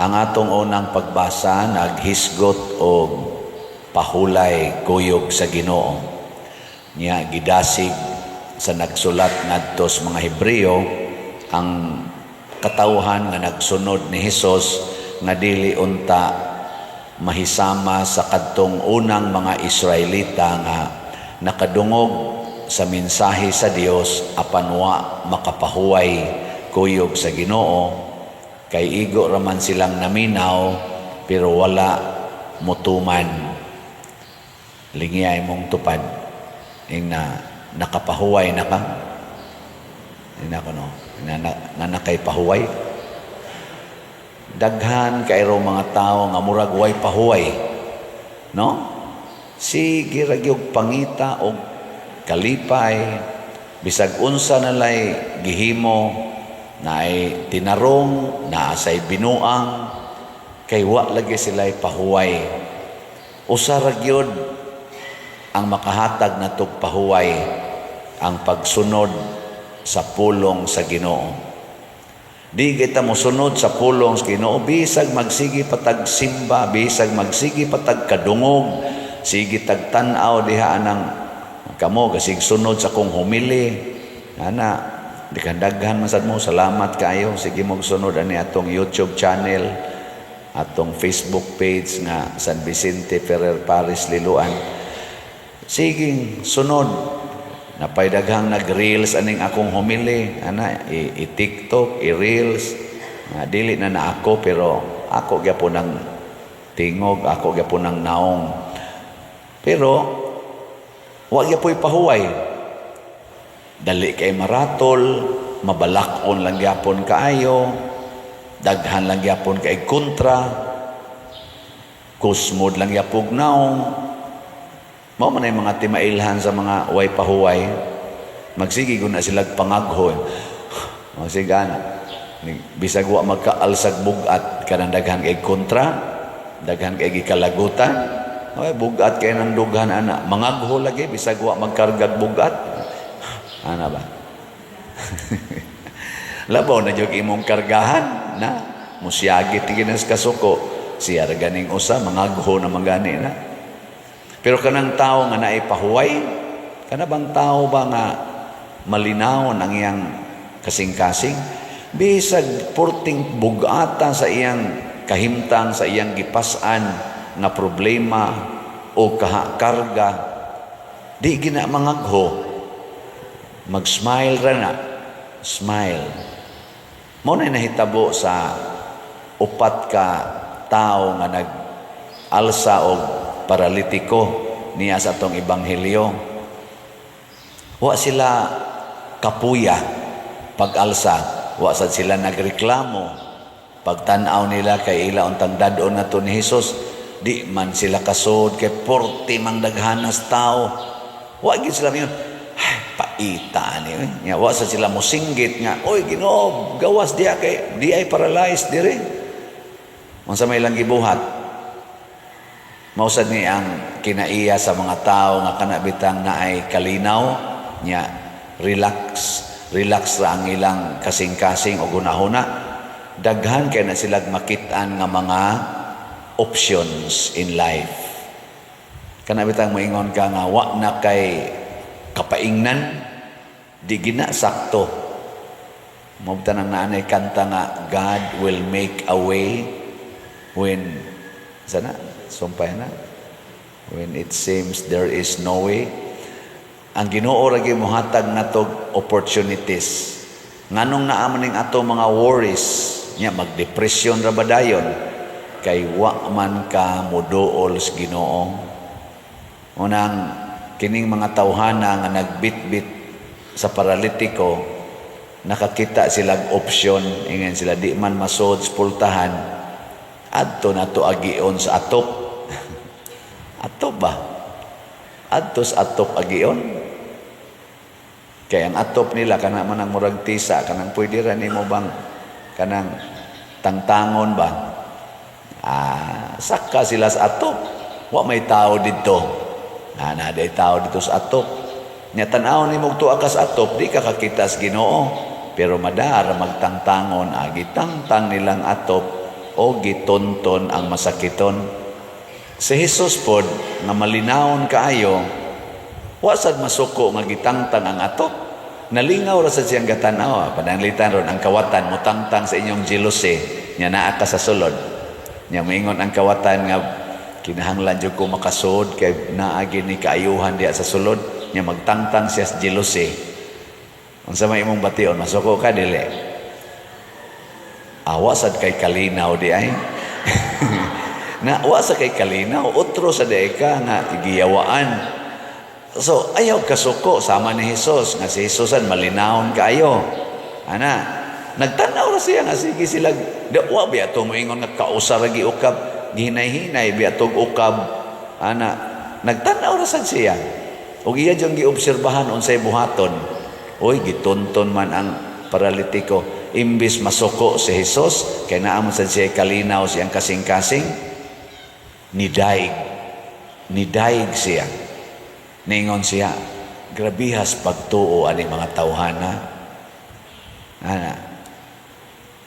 Ang atong unang pagbasa naghisgot og pahulay kuyog sa Ginoo. Nya gidasig sa nagsulat ngadto sa mga Hebreo ang katawhan nga nagsunod ni Hesus nga dili unta mahisama sa kadtong unang mga Israelita nga nakadungog sa mensahe sa Dios apan wa makapahuway kuyog sa Ginoo, kay igo raman silang naminaw pero wala mutuman. Lingiyay mong tupad ing na nakapahuway na ka ina ko, no, na, na kay pahuway. Daghan kay ro mga tao nga murag way pahuway, no? Sige ra gyud pangita og kalipay bisag unsa nalay gihimo, naay tinarong, naa say binuang, kay wa lagi sila'y pahuway. Usa ra gyud ang makahatag natog pahuway, ang pagsunod sa pulong sa Ginoo. Di kita mosunod sa pulong sa Ginoo bisag magsige pa tag simba, bisag magsige pa tag kadungog, sige tag tan-aw diha anang kamo kasig sunod sa kong homily. Ana, di kan daghan man sad mo, salamat kaayo. Sige mo sunod ani atong YouTube channel, atong Facebook page nga San Vicente Ferrer Parish Liloan. Sige, sunod. Napay daghang nag-reels aning akong homily, ana, i-TikTok, i-reels. Nga dili na na ako, pero ako gyapon ang tingog, ako gyapon ang naong. Pero wa gyapoy pahuway. Dali kay maratol, mabalakon lang gyapon kaayo, daghan lang gyapon kay kontra, kusmod lang gyapog naong. Mao man ay mga timailhan sa mga way pahuway. Magsige guna sila pangaghoy. Magsige ana. Bisag wa magkaalsag bugat, kanang daghan kay kontra, daghan kay gikalagutan. Okay, bugat kay nang dughan ana. Mangagho lagi bisag wa magkargag bugat. Ana ba? Labaw na jud imong kargahan na musyagit ginas kasuko, siya ra ganing usa mangagho na mangani na. Pero kanang tao nga naay pahuway, kana bang tao ba nga malinawon ang iyang kasing-kasing, bisag purting bugata sa iyang kahimtang, sa iyang gipas-an nga problema o karga, di gina mangagho, mag-smile ra na, smile. Mao na nahitabo sa upat ka tao nga nag-alsa og paralitiko niya sa atong ebanghelyo. Wa sila kapuya pag-alsa, wa sad sila nagreklamo. Pagtan-aw nila kay ila untang dad-on na to ni Jesus, di man sila kasod kay porte mang daghanas tao. Wa gid sila miingon, "Ay, paita ni." Nya wa sa sila mosinggit nga, "Oy Ginoo, gawas diya kay di ay paralyzed dire." Unsa may ilang gibuhat? Mao sad ni ang kinaiya sa mga tao nga kana bitang naay kalinaw nya relax, relax ra ang ilang kasing-kasing o gunahuna. Daghan kay na sila makit-an nga mga options in life. Kana bitang moingon ka nga wa na kay kapaingnan, di gina sakto. Mao nang naanay kanta nga "God will make a way when," sana sumpay na, "when it seems there is no way." Ang Ginoo ra gyud mohatag natog opportunities. Nganong naa man ning ato mga worries nya, magdepresyon ra ba dayon? Kay wa man ka moduol sa Ginoo. Unang kining mga tawhana nga nagbitbit sa paralitiko, nakakita silang opsyon. Ingon sila, di man masod sa pultahan, adto na to agion sa atop. Atop ba? Adto sa atop agion, kay ang atop nila kana man ang murag tisa, kanang pwede ra nimo bang kanang tangtangon ba. Ah, saka sila sa atop, wa may tao didto. Ah, naa day tao dito sa atop. Nya tan-aw nimo tuwa ka sa atop, di ka kakita sa Ginoo, pero madara magtangtangon agi tangtang nilang atop. O gitunton ang masakiton. Si Jesus pod nga malinawon kaayo, wa sad masuko nga gitangtang ang atok. Nalingaw ra sad siyang gatanaw. Pananglitan ron ang kawatan mutangtang sa inyong jealousy nya naa ka sa sulod. Nya moingon ang kawatan nga kinahanglan jud ko makasud kay naa ni kaayuhan diha sa sulod, nya magtangtang siya sa jealousy. Unsa may imong bation, masuko ka, dili? Awa sad kay kalinaw di ay. Na wa sa kay kalinaw, otro sa di ka nga giyawaan. So ayaw kasuko sama ni Jesus nga si Jesusan malinawon kaayo. Ana, nagtanaw ra siya nga sige sila di, wa biya to moingon nga kausa ra giukab, gihinay-hinay biya tog ukab. Ana, nagtanaw ra sad siya. Ug iya jung giobserbahan unsay buhaton. Oy, gitunton man ang paralitiko. Imbis masuko si Jesus, kay naa man sad siya kalinaw siyang kasing-kasing, nidaig. Nidaig siya. Ningon siya, "Grabihas pagtuo ani mga tawhana." Ana,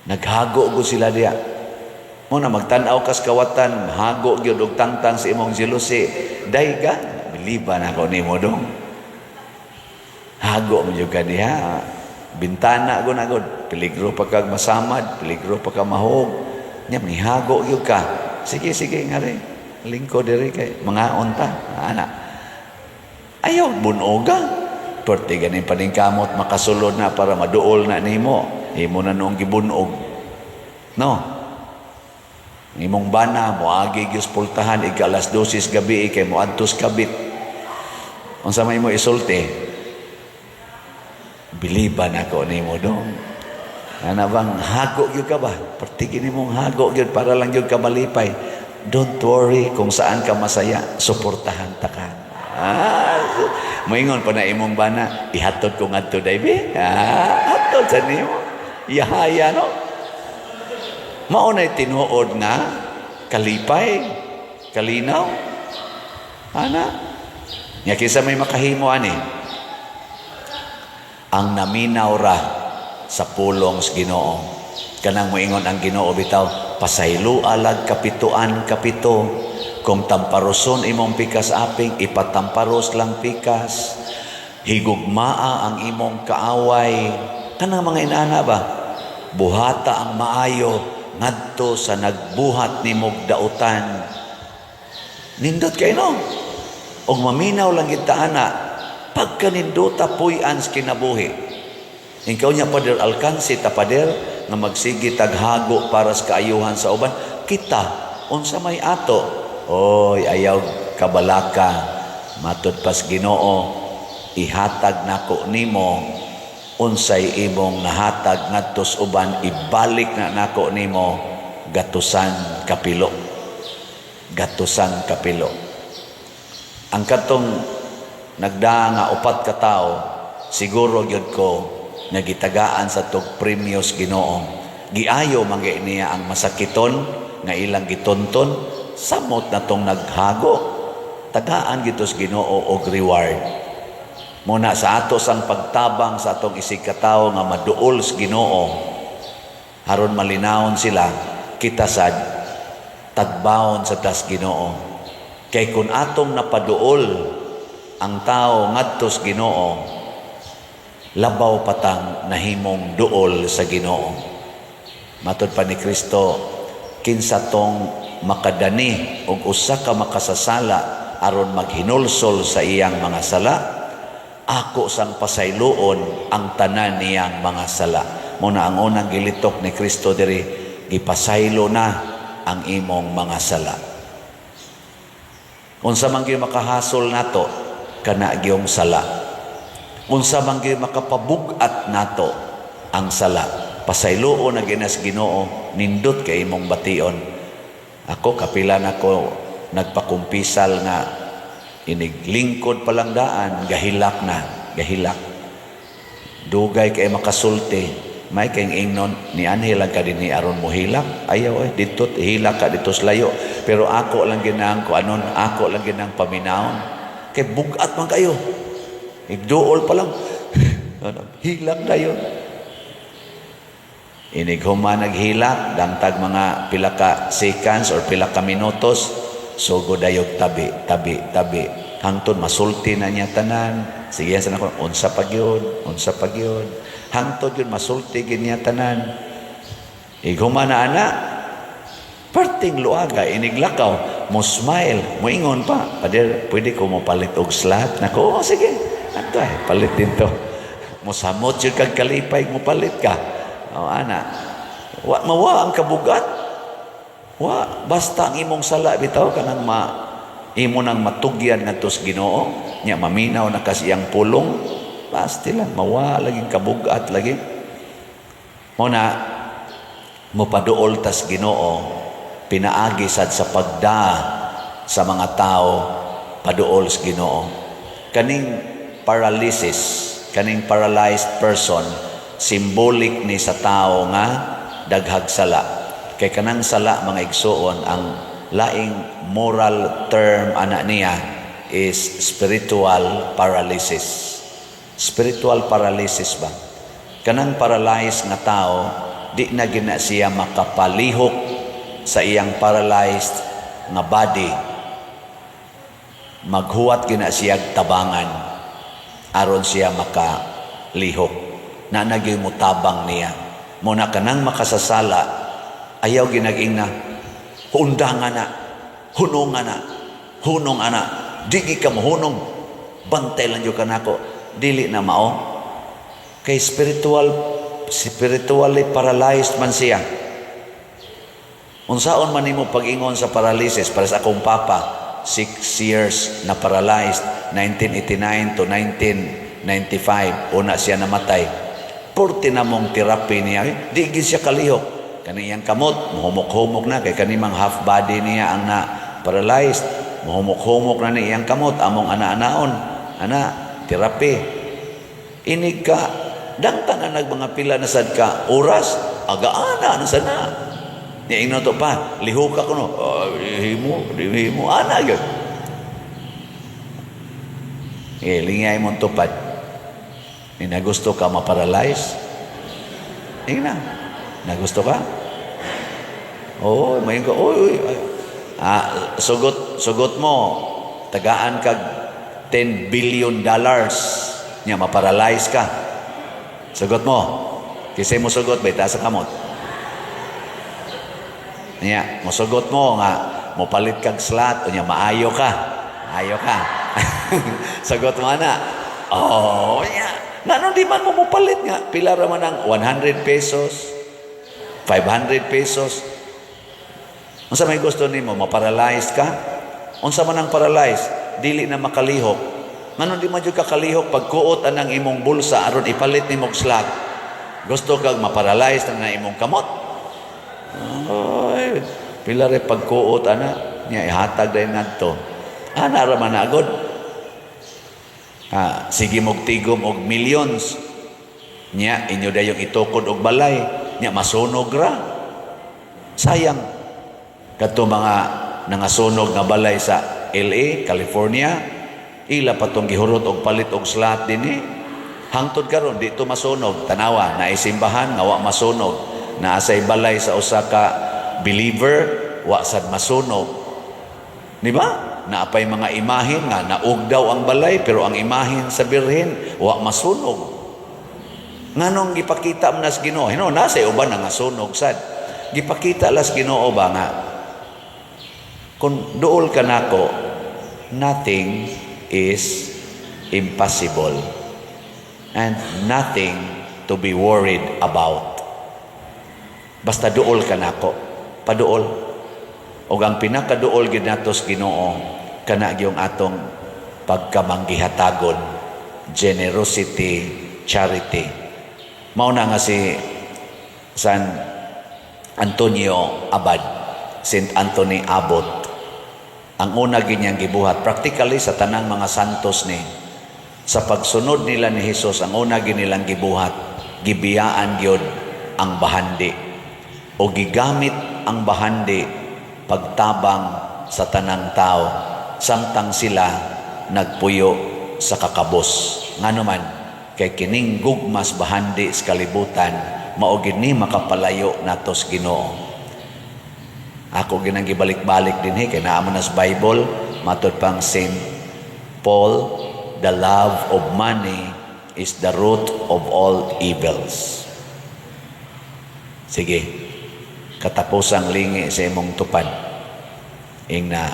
naghago go sila diya. Mo na magtan-aw kas kawatan, hago gyud og tangtang sa imong jealousy. Dayga, biliban ako nimo dong. Hago mo jud ka diha. Bintana go na gud. Peligro pa kag masamad, peligro pa ka mahog. Nya nihago gyud ka. Sige, sige nga rin. Lingko diri kay mga unta. Ana. Ayaw bunoga. Perti ganin paningkamot makasulod na para maduol na nimo. Imo na noong gibunog. No? Imong bana moagi gyud pultahan ika alas 12 gabi kay moadtos kabit. Unsa may mo isulti? Biliban ako nimo dong. Ana bang hago gyud ka ba? Pertige nimong hago gyud para lang gyud ka malipay. Don't worry, kung saan ka masaya, suportahan ta ka. Ah, moingon pa na imong bana, "Ihatod ko ngadto daybi." Ah, hatod sa nimo. Yahaya no. Mao nay tinuod nga kalipay, kalinaw. Ana, nya kinsa may makahimo ani? Ang naminaw ra sa pulong sa Ginoo. Kanang moingon ang Ginoo bitaw, pasaylo alag kapituan kapito. Kung tamparoson imong pikas aping, ipatamparos lang pikas. Higugmaa ang imong kaaway. Kanang mga inana ba? Buhata ang maayo ngadto sa nagbuhat nimog dautan. Nindot kay no. Og maminaw lang gid ta ana, pagkanindota puy-an sa kinabuhi. Ikaw niya, Pader Alcance ta, Pader, nga magsige taghago para sa kaayuhan sa uban. Kita, unsa may ato? Oy, ayaw kabalaka. Matud pas Ginoo, ihatag nako nimo unsay imong nahatag ngadto sa uban, ibalik na nako nimo gatusan kapilo. Gatusan kapilo. Ang katong nagdaa nga upat ka tawo, siguro gyud ko nga gitagaan sa tog premyos Ginoo. Giayo man gyud niya ang masakiton nga ilang gitunton, samot na tong naghago. Tagaan gyud sa Ginoo og reward. Muna sa ato sang pagtabang sa atong isig katawo nga maduol sa Ginoo, aron malinawon sila, kita sad tagbaon sa tas Ginoo. Kay kung atong napaduol ang tao ngadto sa Ginoo, labaw patang nahimong duol sa Ginoo. Matod pa ni Kristo, kinsa tong makadani og usa ka makasasala aron maghinulsol sa iyang mga sala, ako sang pasayloon ang tanan niyang mga sala. Muna ang unang gilitok ni Kristo diri, gipasaylo na ang imong mga sala. Unsa man gyud makahasol nato, kana gyung sala. Unsa man gyud makapabug-at nato, ang sala. Pasayloon na ginas Ginoo, nindot kay imong bation. Ako kapila nako nagpakumpisal nga iniglingkod pa lang daan, gahilak na, gahilak. Dugay kay makasulti, may kay ingnon ni anhi lang ka dinhi aron mohilak. Ayaw eh, dito hilak ka dito sa layo. Pero ako lang ginang ko anon, ako lang ginang paminawon. Kay bugat man kayo. Igduol pa lang. Ano, hilak na yun. Inig human naghilak, dangtag mga pila ka seconds or pila ka minutos, sugod dayog tabi, tabi, tabi. Hangtod masulti na niya tanan. Sige sa nako, unsa pa gyud, unsa pa gyud. Hangtod yun masulti gid niya tanan. Ighuman na ana, perting luaga, iniglakaw, mo smile, moingon pa, "Pader, pwede ko mo palit og slot?" Nako, "Oh, sige. Ato ay, palit dito." Mosamot yun kag kalipay, mo palit ka. O, ana. Wa, mawa ang kabugat. Wa, basta ang imong sala, bitaw, kanang ma, imo nang matugyan ngadto sa Ginoo, nya maminaw na kas iyang pulong, basta lang, mawa laging kabugat lagi. Mo na, mopaduol tas Ginoo, pinaagi sad sa pagda sa mga tao paduol sa Ginoo. Kaning paralysis, kaning paralyzed person, symbolic ni sa tao nga daghag sala. Kay kanang sala, mga igsuon, ang laing moral term ana niya is spiritual paralysis. Spiritual paralysis ba? Kanang paralyzed nga tao, di na gina siya makapalihok sa iyang paralyzed nga body. Maghuwat gina siya tabangan aron siya makalihok. Na nagyoy mutabang niya. Mo na kanang makasasala, ayaw ginag na hundangan na, hunungan na, hunong ana, di ka mohunong, bantay lang jud kanako. Dili na mao. Kay spiritually paralyzed man siya. Unsaon man nimo pag-ingon sa paralysis? Para sa akong papa, 6 years na paralyzed, 1989 to 1995, una siya namatay. Purti na mong therapy niya, eh, di gid siya kalihok. Kaniyang kamot, muhumok-humok na, kay kanimang half body niya ang na paralyzed. Muhumok-humok na ni iyang kamot, among ana-anaon. Ana, therapy. Inig ka, dangtan na nag mga pila na sad ka oras, agaana na sad na. Niya ingnon to pa, lihok ka kuno. Oh, himo, himo, ana gyud. Eh, lingay mong tupad. Ni nagusto ka ma-paralyze? Ingna. Nagusto ka? Oo, may ko, oy, oy, ay. Ah, sugot, sugot mo, tagaan kag $10 billion nya ma-paralyze ka. Sugot mo. Kisay mo sugot, bay taas sa kamot. Nya, mosugot mo nga mopalit kag slot unya maayo ka. Maayo ka. Sagot mo na. Oh, nya. Ngano di man mo mopalit nga? Pila ra man ang 100 pesos, 500 pesos. Unsa may gusto nimo? Ma-paralyze ka? Unsa man ang paralyze? Dili na makalihok. Ngano di man jud ka kalihok pagkuot anang imong bulsa aron ipalit nimo og slot? Gusto kag ma-paralyze na imong kamot? Ay, pila rin pagkuot ana niya ihatag dayon ngadto. Ana ra man agod. Ha, sige mog tigom og millions. Nya inyo dayong itukod og balay, nya masunog ra. Sayang kadto mga nangasunog nga balay sa LA, California, ila pa tong gihurot og palit og slot dinhi. Hangtod karon di to masunog. Tanawa, naay simbahan nga wa masunog. Naa say balay sa usa ka believer, wa sad masunog. Di ba? Naapay mga imahin nga naug daw ang balay pero ang imahin sa Birhen wa masunog. Nganong gipakita man nas Ginoo? Hino nasa uban nga sunog sad. Gipakita las Ginoo ba nga kung duol ka nako, nothing is impossible and nothing to be worried about. Basta duol ka nako, paduol. Og ang pinakaduol gid nato sa Ginoo kana gyung atong pagkamanggihatagon, generosity, charity. Mao na nga si San Antonio Abad, Saint Anthony Abbot, ang una ginyang gibuhat practically sa tanang mga santos ni sa pagsunod nila ni Jesus, ang una ginilang gibuhat, gibiyaan gyud ang bahandi o gigamit ang bahandi pagtabang sa tanang tao samtang sila nagpuyo sa kakabos. Ngano man? Kay kining gugmas bahandi sa kalibutan. Mao gid ni makapalayo nato sa Ginoo. Ako ginang gibalik-balik dinhi kay naa man sa Bible, matud pang Saint Paul, "The love of money is the root of all evils." Sige, katapusang lingi sa imong tupad. Ingna,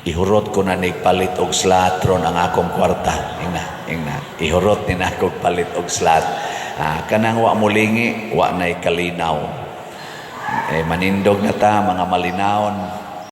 "Ihurot ko na nig palit og slot ron ang akong kwarta." Ingna, ingna, "Ihurot ni nako palit og slot." Ah, kanang wa mo lingi, wa na'y kalinaw. Eh, manindog na ta, mga malinawon.